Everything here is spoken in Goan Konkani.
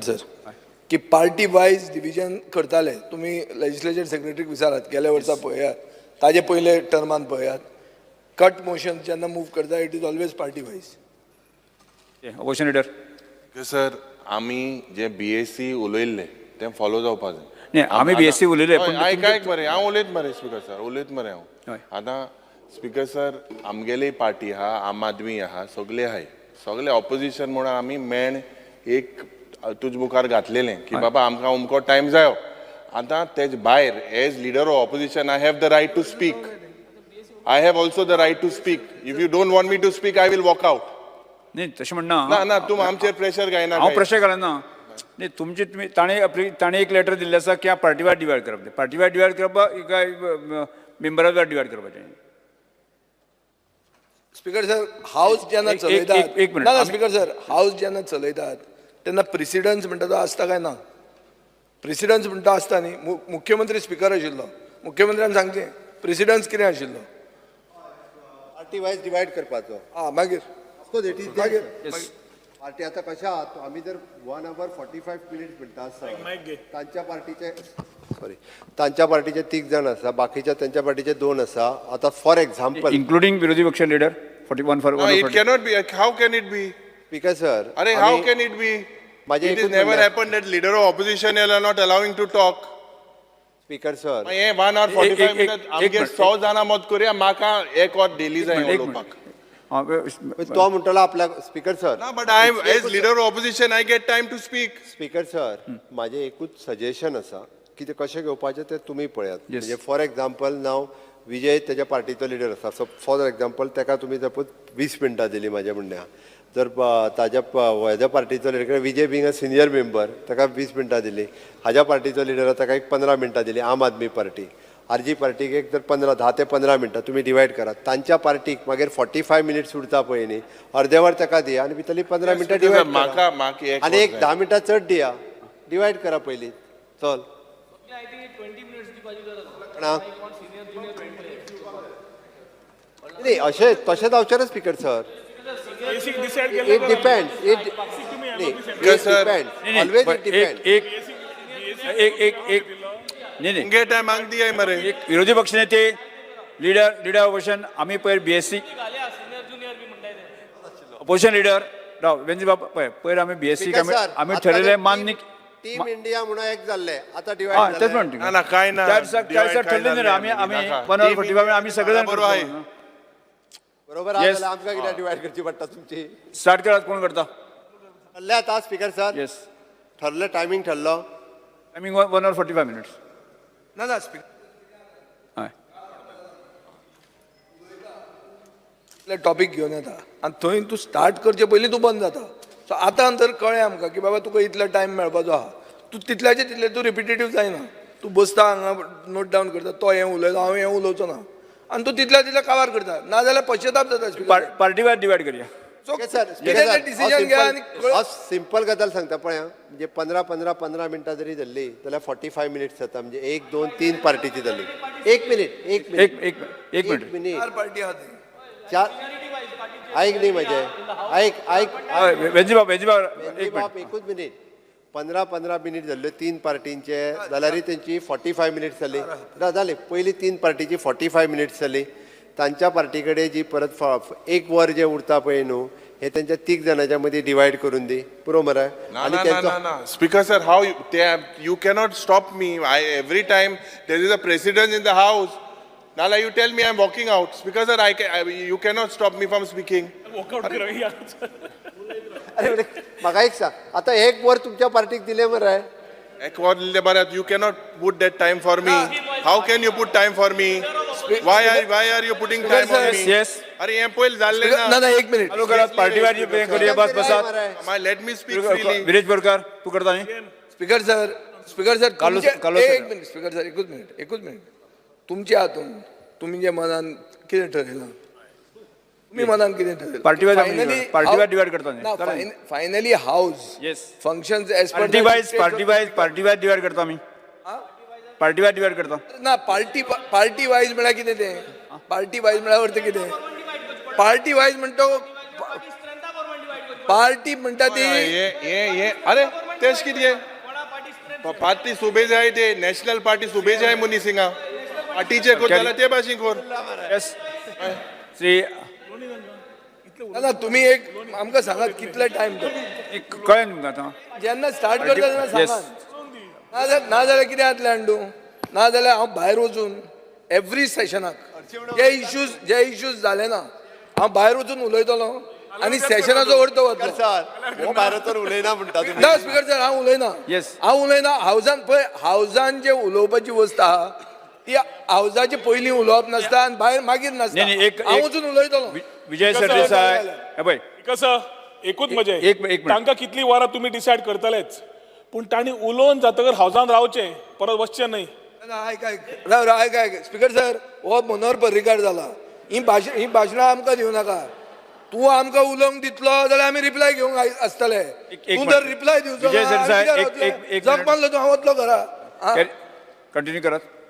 सर, की पार्टी वायज डिविजन करताले. तुमी लेजिस्लेचर सेक्रेटरीक विचारात, गेल्या वर्सा पळयात, ताजे पयले टर्मान पळयात, कट मोशन जेन्ना मूव करता, it is always party wise. Opposition leader. Sir, आमी जे बीएसी उलयल्ले तें फॉलो जावपा जाय. न्ही, आमी BSc उलयले, पूण आयक, आयक मरे, हांव उलयत मरे स्पीकर सर, उलयत मरे हांव. हय. आतां स्पीकर सर, आमगेली पार्टी आहा, आम आदमी आहा, सगळे आहाय, सगळे ऑपोजिशन म्हणून आमी मेण एक तुज मुखार घातलेलें की बाबा, आमकां अमको टायम जायो. आतां तेज भायर, as leader of opposition, I have the right to speak. I have also the right to speak. If you don't want me to speak, I will walk out. न्ही, तशें म्हणना. ना ना, तूं आमचेर प्रेशर घायना. हांव प्रेशर घालना. न्ही, तुमची तुमी ताणें एक लेटर दिल्लें आसा की पार्टी वायज डिवायड करप. पार्टी वायज डिवायड करप काय मेंबरा वायज डिवायड करपाचें? स्पीकर सर, हाऊस जेन्ना चलयतात एक मिनिट. ना ना, स्पीकर सर, हाऊस जेन्ना चलयतात तेन्ना प्रिसिडन्स म्हणटा तो आसता काय ना? प्रिसिडन्स म्हणटा आसता न्ही? मुख्यमंत्री स्पीकर आशिल्लो, मुख्यमंत्र्यान सांगचें प्रिसिडन्स कितें आशिल्लो. पार्टी वायज डिवायड करपाचो. आं, मागीर? Of course it is. मागीर? पार्टी आतां कशें आहा, आमी जर 1 hour 45 minutes म्हणटा आसा, तांच्या पार्टीचे, सॉरी, तांच्या पार्टीचे तीग जाण आसा, बाकीच्या तांच्या पार्टीचे दोन आसा. आतां फॉर एक्झाम्पल इन्क्लुडींग विरोधी पक्ष leader, 41 for No, it cannot be. How can it be? Speaker sir, अरे, how can it be? माझे It is एकूच never म्हणणें. happened that leader of opposition are not allowing to talk. Speaker sir, हे 1 hour 45 minute, एक आमगे मिनिट. 100 जाणां मत करुया, म्हाका एक वर डेली जाय एक उलोवपाक. मिनिट. तो म्हणटलो आपल्याक, स्पीकर सर. ना, but I, as leader of opposition, I get time to speak. Speaker sir, म्हाजें एकूच सजेशन आसा की ते कशें घेवपाचें तें तुमी पळयात. म्हणजे फॉर एक्झाम्पल, नाव विजय तेज्या पार्टीचो लिडर आसा, सो फॉर एक्झाम्पल तेका तुमी सपोज 20 मिनटां दिली, म्हाजें म्हणणें आहा, जर ताज्या हेज्या पार्टीचो leader, Vijay being a senior member, ताका 20 मिनटां दिली, हाज्या पार्टीचो लिडर ताका एक 15 मिनटां दिली, आम आदमी पार्टी, आरजी पार्टीक एक जर 15, 10 ते 15 मिनटां तुमी डिवायड करात, तांच्या पार्टीक मागीर 45 मिनिट्स उरता पळय न्ही, अर्दे वर ताका दिया आनी भितरली 15 मिनटां Speaker sir, divide. म्हाका म्हाका एक आनी वर एक जाय. 10 मिनटां चड दिया, डिवायड करा पयलीं, चल ना. नाही, अशें तशें जावचें ना speaker sir. It depends, it Speaker sir. Depends, always it depend. एक एक एक एक, न्ही न्ही. तुमगे टायम हांग दियाय मरे. एक विरोधी पक्षनेते, लिडर, लिडर ऑपोजिशन, आमी पयर बीएससी, ऑपोजिशन लिडर, राव वेंजी बाब, पळय, पयर आमी बीएससी आमी ठरयलें मान्य. टीम इंडिया म्हणून एक जाल्ले, आतां हय, डिवायड. तेच म्हणटा. ना ना, काय ना. त्या दिसा, त्या दिसा Divide काय ठरलें न्ही रे, जाल्लें. आमी आमी नाका. 1 hour 45 आमी सगळे जाण बरोबर आहे. करतो. बरोबर आहा. जाल्यार आमकां कित्याक डिवायड करची पडटा तुमची? स्टार्ट करात, कोण करता? ठरलें आतां स्पीकर सर? येस. ठरलें, टायमींग ठरलो? Timing 1 hour 45 minutes. ना ना, स्पीकर, हय. टॉपीक घेवन येता आनी थंय तूं स्टार्ट करचे पयलीं तूं बंद जाता. सो आतां तर कळ्ळें आमकां की बाबा, तुका इतलो टायम मेळपाचो आहा, तूं तितल्याचे तितले तूं रिपिटेटीव जायना. तूं बसता हांगा, नोट डावन करता, तो हें उलयता, हांव हें उलोवचो ना, आनी तूं तितल्या तितले काबार करता, नाजाल्यार पश्चाताप जाता स्पीकर. पार्टी वायज डिवायड करूया. सो सर, कितें तें डिसिजन घे आनी हांव सिंपल गजाल सांगता पळय आं. म्हणजे 15 15 15 मिनटां जरी धरली जाल्यार 45 मिनिट्स जाता. म्हणजे एक, दोन, तीन पार्टीची जाली. एक मिनिट, एक मिनिट. एक एक एक मिनिट. मिनिट. चार पार्टी आहा ती. चार, ऐक न्ही म्हजें, ऐक ऐक. हय, वेंजी बाब, वेंजी बाब, एक बाप मिनिट. एकूच मिनिट. 15 15 मिनिट जाल्ल्यो तीन पार्टींचे जाल्यारय तेंची 45 मिनिट्स जाली. ना, जाली. पयली तीन पार्टीची 45 मिनिट्स जाली. तांच्या पार्टी कडेन जी परत एक वर जे उरता पळय न्हू, हे तेंच्या तीग जाणांच्या मदीं डिवायड करून दी, पुरो मरे. ना. आनी ना ना. तेंचो ना ना, speaker sir, how you cannot stop me. I every time there is a president in the house. नाल्यार you tell me, I am walking out. Speaker sir, I you cannot stop me from speaking. अरे म्हणजे म्हाका एक सांग, आतां एक वर तुमच्या पार्टीक दिलें मरे. एक वर दिलें बरें, you cannot put that time for me. How can you put time for me? Why are you putting time on me? Yes. अरे, हें पयलीं जाल्लें ना ना. ना, एक मिनिट. चालू करात, पार्टी वायज करूया, बस बसात. Let me speak freely. Viresh Borkar, तूं करता न्ही? Speaker sir, speaker sir, Carlos एक सर. मिनिट स्पीकर सर, एकूच मिनिट, एकूच मिनिट. तुमच्या हातून तुमी जे मनान कितें ठरयलां, तुमी मनान कितें ठरयलां? Party wise आमी party wise divide करता न्ही. ना. चालेल. Finally house functions as per party wise, party wise, party wise divide करता आमी, पार्टी वायज डिवायड करता. ना, पार्टी पार्टी वायज म्हळ्यार कितें तें? पार्टी वायज म्हळ्यार अर्थ कितें? पार्टी वायज म्हणटा, पार्टी म्हणटा ती हे हे हे, अरे. तेश कितें पार्टी सुबे जाय ते नॅशनल पार्टी सुबे जाय मनीस हिंगा पार्टीचे कोर जाल्यार ते भाशेन कोर. येस श्री ना ना, तुम्ही एक आमकां सांगात कितले टायम तो. एक कळ्ळें तुमकां आतां. जेन्ना स्टार्ट करता तेन्ना Yes. सांगात. नाजाल्यार कितें जातलें अंडू, नाजाल्यार हांव भायर वचून एवरी सेशनाक जे इश्यूज जाले ना हांव भायर वचून उलयतलो आनी सेशनाचो अर्थ वतलो. सर, भायर वचून उलयना म्हणटा तुमी. ना स्पीकर सर, हांव उलयना. Yes. हांव उलयना. हावजान पळय, हावजान जे उलोवपाची वस्त आहा ती हावजाचे पयलीं उलोवप नासता आनी भायर मागीर नासता. नाही, नाही, हांव वचून उलयतलो. विजय सरदेसाय, हे पळय. कसं एकूच मजा. एक मिनिट. तांकां कितली वरां तुमी डिसायड करतलेच, पूण तांणी उलोवन जातकर हावजान रावचें, परत वचचें न्हय. ना, आयक आयक, राव राव, आयक आयक. स्पीकर सर, हो मनोहर पर्रीकार जाला. ही भाशणां आमकां दिवं नाका. तूं आमकां उलोवंक दितलो जाल्यार आमी रिप्लाय घेवंक आसतले. एक तूं जर मिनिट. रिप्लाय दिवचो विजय ना, सरदेसाय, आमी कित्याक एक- रावतले? एक- एक जग मिनिट. मारलो तूं, हांव वतलो घरा. कंटिन्यू करात.